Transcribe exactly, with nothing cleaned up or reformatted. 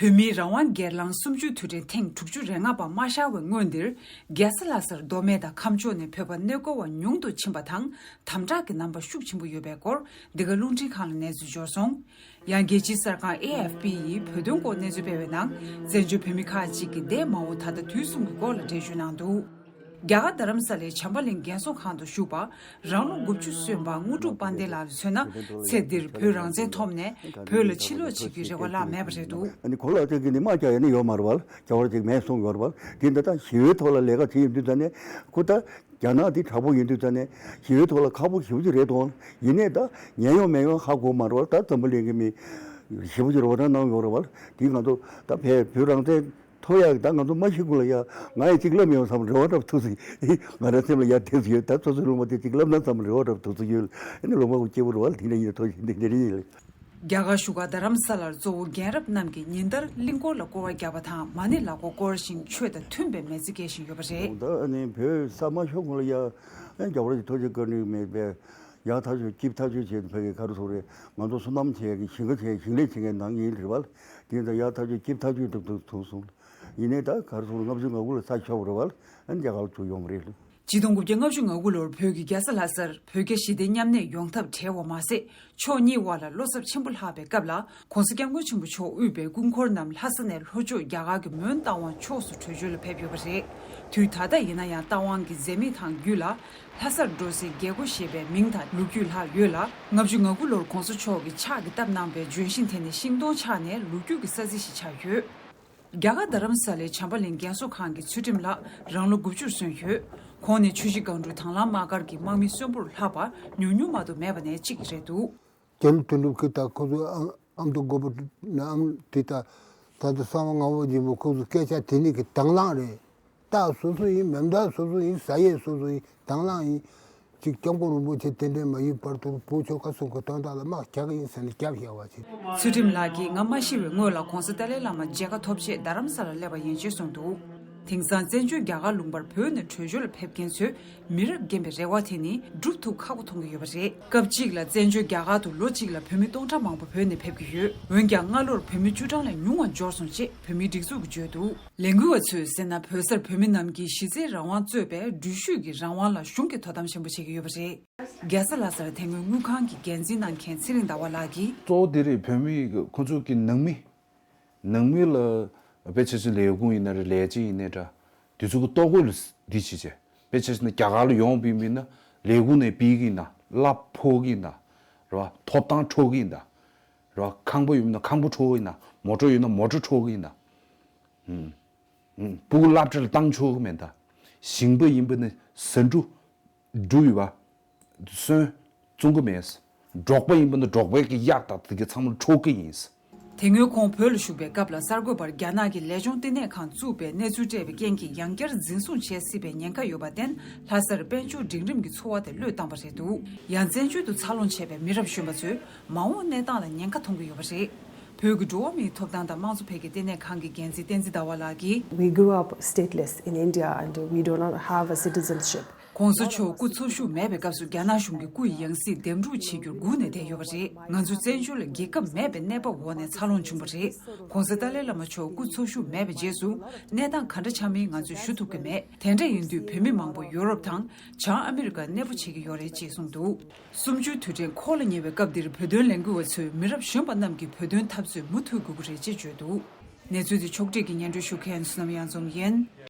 བོད་མིའི་རང་དབང་སྒེར་ལངས་གསུམ་བཅུའི་དུས་དྲན་ཐེངས་དྲུག་ཅུ་རེ་ལྔ་པ་མ་ཤར་བའི་སྔོན་འདིར། རྒྱལ་ས་ལྷ་སར་མདོ་སྨད་དང་ཁམས་ཕྱོགས་ནས་བོད་པ་གནས་སྐོར་བ་ཉུང་དུ་ཕྱིན་པ་དང་། དམ་དྲག་གི་རྣམ་པ་ཤུགས་ཆེན་པོ་ཡོད་པའི་སྐོར། འདི་ག་རླུང་འཕྲིན་ཁང་ལ་གནས་ཚུལ་འབྱོར་སོང་། ཡང་རྒྱལ་སྤྱིའི་གསར་ཁང་ཨེ་ཨེཕ་པི་ཡིས་བོད་དོན་སྐོར་གནས་ཚུལ་སྤེལ་བའི་ནང་། བཙན་བྱོལ་བོད་མི་ཁག་ཅིག་གིས་འདས་མ་འོངས་ད་ལྟ་དུས་གསུམ་གྱི་སྐོར་ལ་འགྲེལ་བརྗོད་གནང་འདུག་རྒྱ་གར་རྡ་རམ་ས་ལའི་བྱམས་པ་གླིང་རྒན་གསོ་ཁང་དུ་བཞུགས་པ། རང་ལོ་དགུ་བཅུ་སོན་པ་དངོས་གྲུབ་དཔལ་ལྡན་ལགས་ལ་མཚོན་ན། ཚེ་འདིར་བོད་རང་བཙན་ཐོབ་ནས་བོད་ལ་ཕྱིར་ལོག་བྱེད་རྒྱུའི་རེ་བ་བརླག་མེད་པ་རེད་འདུག་ཨ་ནི་ཁོ་ལ་ཅིག་གི་ནི་དམག་རྒྱག་ཡ་ནི་ཡོད་མ་རེད་བ། རྒྱ་བར་ཅིག་མེད་གསུངས་ཡོད་རེད་བ། དེ་འདི་ལྟར་ཞི་བའི་ཐོག་ལ་ལས་ཀ་བྱེད་ཡོང་དུས་ཙ་ནས་ཁོ་ད་རྒྱ་ནག་འདི་དྲག་པོ་ཡིན་དུས་ཙ་ནས་ཞི་བའི་ཐོག་ལ་ཁག་པོ་ཞེ་པོ་ཅིག་རེད་དོ། ཡིན་ནའི་ད་ཉན་ཡོང་མེད་ཡོང་ཧ་གོ་མ་རེད་བ། ད་འཛམ་བུ་གླིང་གི་མི་ཞེ་པོ་ཅིག་རོགས་རམ་གནང་ཡོད་རེད་བ། དེ་ང་ཚོ་ད་བོད་བོད་རང་བཙན་ཐོབ་ཡག་གི་ད་ང་ཚོ་མ་ཤི་གུང་ལ་ཡ་ང་ཡི་གཅིག་ལབ་མི་ཡོང་བསམ་རེ་བ་འདྲ་པོ་ཐུག་སོང་། ང་རང་སེམས་ལ་ཡ་དེ་ཚོ་ཡོད། ད་སོ་སོའི་ལུང་པ་དེ་གཅིག་ལབ་ན་བསམ་རེ་བ་འདྲ་པོ་ཐུག་སོང་ཡོད། ཨ་ནི་ལུང་པ་སྐྱིད་པོ་རེད་བ། དེ་འདྲ་ཡིན་ཐོག་ཞིག་འདི་འདི་རེད་ཡིན། རྒྱ་གར་བཞུགས་སྒར་རྡ་རམ་ས་ལར་གཙོ་བོ་རྒན་རབས་རྣམས་ཀྱིས་ཉིན་ལྟར་གླིང་སྐོར་ལ་སྐོར་བ་བརྒྱབ་པ་དང་མ་ཎི་ལག་མགོ་སྐོར་ཞིང་ཆོས་དང་མཐུན་པའི་མི་ཚེ་སྐྱེལ་བཞིན་ཡོད་པ་རེད། ད་ཨ་ནི་བོད་ས་མ་ཤོར་གོང་ལ་ཡ་རྒྱ་བར་གྱི་ཐོ་ཅིག་བཀའ་འདྲི་མེད་པས། ཡར་ཐག་ཆོད་སྐྱིབས་ཐག་ཆོད་བྱས་ཏེ་ཕ་གི་ག་རེ་ཟེར་རེད། ང་ཚོ་སོ་ནམ་བྱེད་ཡག་གི་ཞིང་ཁ་བྱེད་ཞིང་ལས་བྱེད་མཁན་ནང་ཡིན་རེད་བ། དེ་ཡིན་ད་ཡར་ཐག་ཆོད་སྐྱིབས་ཐག་ཆོད་ཐུབ་ཐུབ་ཐུབ་སོང་། ཡིན་ནའི་ད་ག་རེ་ཟེར་ལྔ་བཅུ་ང་དགུ་ལ་ས་ཆགས་པ་རེད་བ། ཨ་ནི་རྒྱ་གར་ལ་ཚུར་ཡོང་བ་རེད། ཆིག་སྟོང་དགུ་བརྒྱ་ལྔ་བཅུ་ང་དགུ་ལོར་བོད་ཀྱི་རྒྱལ་ས་ལྷ་སར་བོད་རྒྱ་ཞི་བདེ་མཉམ་གནས་ཡོང་ཐབས་བྲལ་བ་མ་ཟད། ཕྱོགས་གཉིས་དབར་ལ་བློ་འཚབ་ཆེན་པོ་ལྷག་པའི་སྐབས་ལ། ༸གོང་ས་༸སྐྱབས་མགོན་ཆེན་པོ་མཆོག་དབུས་པའི་སྐུ་འཁོར་རྣམས་ལྷ་ས་ནས་ལྷོ་ཕྱོགས་རྒྱ་གར་གྱི་མོན་རྟ་དབང་ཕྱོགས་སུ་བྲོས་བྱོལ་ལ་ཕེབས་ཡོད་པ་རེད། དུས་ད་ལྟ་ཡིན་ན་ཡང་རྟ་དབང་གི་མཛད་མི་དང་བརྒྱུད་ལ། ལྷ་སར་འགྲོ་སའི་རྒྱལ་སྒོ་ཞེས་པའི་མིང་དང་ལོ་རྒྱུས་ལྷག་ཡོད་ལ། ལྔ་བཅུ་ང་དགུ་ལོར་༸གོང་ས་མཆོག་གིས་ཕྱག་གིས་བཏབ་གནང་བའི་ལྗོན་ཤིང་དེ་ནི་ཤིང་སྡོང་ཆགས་ནས་ལོ་རྒྱུས་ཀྱི་ས་རྩི་ཞིག་ཆགས་ཡོད། རྒྱ་གར་རྡ་རམ་ས་ལའི་བྱམས་པ་གླིང་རྒན་གསོ་ཁང་གི་ཚུལ་ཁྲིམས་ལགས་རང་ལོ་དགུ་བཅུར་སོན་ཡོད། ཁོང་ནི་ཆུ་བཞི་སྒང་དྲུག་དྭང་བླངས་དམག་སྒར་གྱི་དམག་མི་གསོན་པོར་ལྷག་པར་ཉུང་ཉུང་མ་གཏོགས་མེད་པ་ནས་གཅིག་རེད་འདུག་ཀྱེ་ལི་དོན་གྲུབ་ཀྱིས་ད་ཁོ་ཚོའི་ཨ་ཨ་མདོ་དགོན་པ་ནས་ཨ་དེ་ད་ད་ལྟ་གསང་བ་ངག་དབང་རྗེ་མོ་ཁོ་ཚོ་སྐད་ཆ་དེ་ནི་གི་དྭང་བླངས་རེད། རྟ་སོ་སོ་ཡིན། མེ་མདའ་སོ་སོ་ཡིན། ཟ་ཡས་སོ་སོ་ཡིན། དྭང་བླངས་ཡིན། ཅིག་སྐྱབས་མགོན་རིན་པོ་ཆེ་རྟེན་འབྲེལ་མ་ཡིན་བར་དུ་བོད་ཆོལ་ཁ་གསུམ་གྱི་དོན་དག་ལ་དམག་རྒྱག་གི་ཡིན་ཟེར་ནས་རྒྱབ་བཞག་པ་བྱས། ཚུལ་ཁྲིམས་ལགས་ཀྱིས་ང་མ་ཤི་བའི་སྔོན་ལ་༸གོང་ས་ཏཱ་ལའི་བླ་མ་མཇལ་ཁ་ཐོབ་ཆེད་རྡ་རམ་ས་ལར་སླེབས་པ་ཡིན་ཅེས་གསུངས་འདུག་དེང་སང་བཙན་བྱོལ་རྒྱ་གར་ལུང་པར་བོད་ནས་བྲོས་བྱོལ་ཕེབས་མཁན་ཚོས་མི་རབས་རྒན་པའི་རེ་བ་དེ་ནི་འགྲུབ་ཐུབ་ཁག་པོ་མཐོང་གི་ཡོད་པ་རེད། སྐབས་གཅིག་ལ་བཙན་བྱོལ་རྒྱ་གར་དུ་ལོ་གཅིག་ལ་བོད་མི་སྟོང་ཕྲག་མང་པོ་བོད་ནས་ཕེབས་ཀྱི་ཡོད། འོན་ཀྱང་སྔ་ལོར་བོད་མི་བཅུ་གྲངས་ལས་ཉུང་བ་འབྱོར་སོང་ཅེས་བོད་མིའི་སྒྲིག་འཛུགས་ཀྱིས་བརྗོད་འདུག་ལས་འགུལ་བ་ཚོས་ཟེར་ན། བོད་སར་བོད་མི་རྣམས་ཀྱིས་གཞི་རྩའི་རང་དབང་གཙོས་པའི་འགྲུལ་བཞུད་ཀྱི་རང་དབང་ལ་གཞུང་གིས་དོ་དམ་ཆེན་པོ་བྱེད་ཀྱི་ཡོད་པ་རེད། རྒྱལ་ས་ལྷ་སར་དེ་སྔོན་དངུལ་ཁང་གི་འགན་འཛིན་གནང་མཁན་ཚེ་རིང་ཟླ་བ་ལགས་ཀྱིས། གཙོ་བོ་དེ་རེད། བོད་མི་ཁོ་ཚོ་གི་ནང་མི། ནང་མི་ལ་དཔེ་ཆ་ཆེ་ལས་ཁུངས་ཡིན་ན་རེད། ལས་བྱེད་ཡིན་ནའི་འདྲ། དེ་ཚོ་གི་ལྟོ་གོས་ལ་འདི་བྱེད་བྱེད། དཔེ་ཆ་ཆེ་ན་རྒྱ་གར་ལ་ཡོང་བ་ཡིན་ན་ལས་ཁུངས་ནས་ཕུལ་གི་ཡིན་ན་གླ་ཕོག་གི་ཡིན་ན་རེད་བ། ཐོབ་ཐང་འཕྲོག་གི་ཡིན་ན་རེད་བ། ཁང་པ་ཡོད་ན་ཁང་པ་འཕྲོག་གི་ཡིན་ན། མོ་ཊ་ཡོད་ན་མོ་ཊ་འཕྲོག་གི་ཡིན་ན། ཨུམ། ཨུམ། སྤུ་གུ་སློབ་གྲྭ་ལ་བཏང་ཆོག་གི་མེད་ད། ཞིང་པ་ཡིན་པ་ནི་ཟ་འབྲུ། འབྲུ་ཡོད་པ། སོན། བཙོང་གི་མེད། འབྲོག་པ་ཡིན་པ་ན་འབྲོག་པའི་གི་གཡག་དང་དེ་གི་ཚང་མ་འཕྲོག་གི་ཡིན། དེ་སྔོན་ཁོང་བོད་ལ་བཞུགས་པའི་སྐབས་ལ་གསར་འགོད་པར་རྒྱ་ནག་གི་ལས་སྦྱོང་བསྟི་གནས་ཁང་བཙུགས་པའི་གནས་ཚུལ་སྤྲད་པའི་རྐྱེན་གྱིས་ཡང་བསྐྱར་འཛིན་བཟུང་བྱེད་སྲིད་པའི་ཉེན་ཁ་ཡོད་པར་བརྟེན། ལྷ་སར་དཔལ་འབྱོར་འབྲིང་རིམ་གྱི་འཚོ་བ་དེ་བློས་བཏང་བ་རེད་འདུག་ཡང་བཙན་བྱོལ་དུ་འཚར་ལོངས་བྱས་པའི་མི་རབས་གཞོན་པ་ཚོས་མ་འོངས་གནས་སྟངས་ལ་ཉེན་ཁ་མཐོང་གི་ཡོད་པ་རེད། བོད་ཀྱི་འགྲོ་བ་མིའི་ཐོབ་ཐང་དང་དམངས་གཙོ་འཕེལ་རྒྱས་ལྟེ་གནས་ཁང་གི་འགན་འཛིན་བསྟན་འཛིན་ཟླ་བ་ལགས་ཀྱིས། We grew up stateless in India and we do not have a citizenship. ༸གོང་ས་མཆོག་སྐུ་འཚོ་བཞུགས་མེད་པའི་སྐབས་སུ་རྒྱ་ནག་གཞུང་གིས་སྐུ་ཡི་ཡང་སྲིད་འདེམས་སྒྲུག་བྱེད་རྒྱུར་སྒུག་ནས་བསྡད་ཡོད་པ་རེད། ང་ཚོ་བཙན་བྱོལ་ལ་རྒྱལ་ཁབ་མེད་པའི་གནས་བབ་འོག་ནས་འཚར་ལོངས་བྱུང་བ་རེད། ༸གོང་ས་ཏཱ་ལའི་བླ་མ་མཆོག་སྐུ་འཚོ་བཞུགས་མེད་པའི་རྗེས་སུ་གནས་སྟངས་ག་འདྲ་ཆགས་མིན་ང་ཚོས་ཞུ་ཐུབ་ཀྱི་མེད། དེ་འདྲ་ཡིན་དུས་བོད་མི་མང་པོ་ཡོ་རོབ་དང་བྱང་ཨ་མི་རི་ཀར་གནས་སྤོ་བྱེད་ཀྱི་ཡོད་རེད་ཅེས་གསུངས་འདུག་གསུམ་བཅུའི་དུས་དྲན་འཁོར་ལ་ཉེ་བའི་སྐབས་འདིར་བོད་དོན་ལས་འགུལ་བ་ཚོས་མི་རབས་གཞོན་པ་རྣམས་ཀྱིས་བོད་དོན་འཐབ་རྩོད་མུ་མཐུད་དགོས་ཀྱི་རེད་ཅེས་བརྗོད་འདུག་གནས་ཚུལ་འདི་ཕྱོགས་སྒྲིག་གིས་སྙན་སྒྲོན་ཞུ་མཁན་བསོད་ནམས་གཡང་འཛོམས་ཡིན།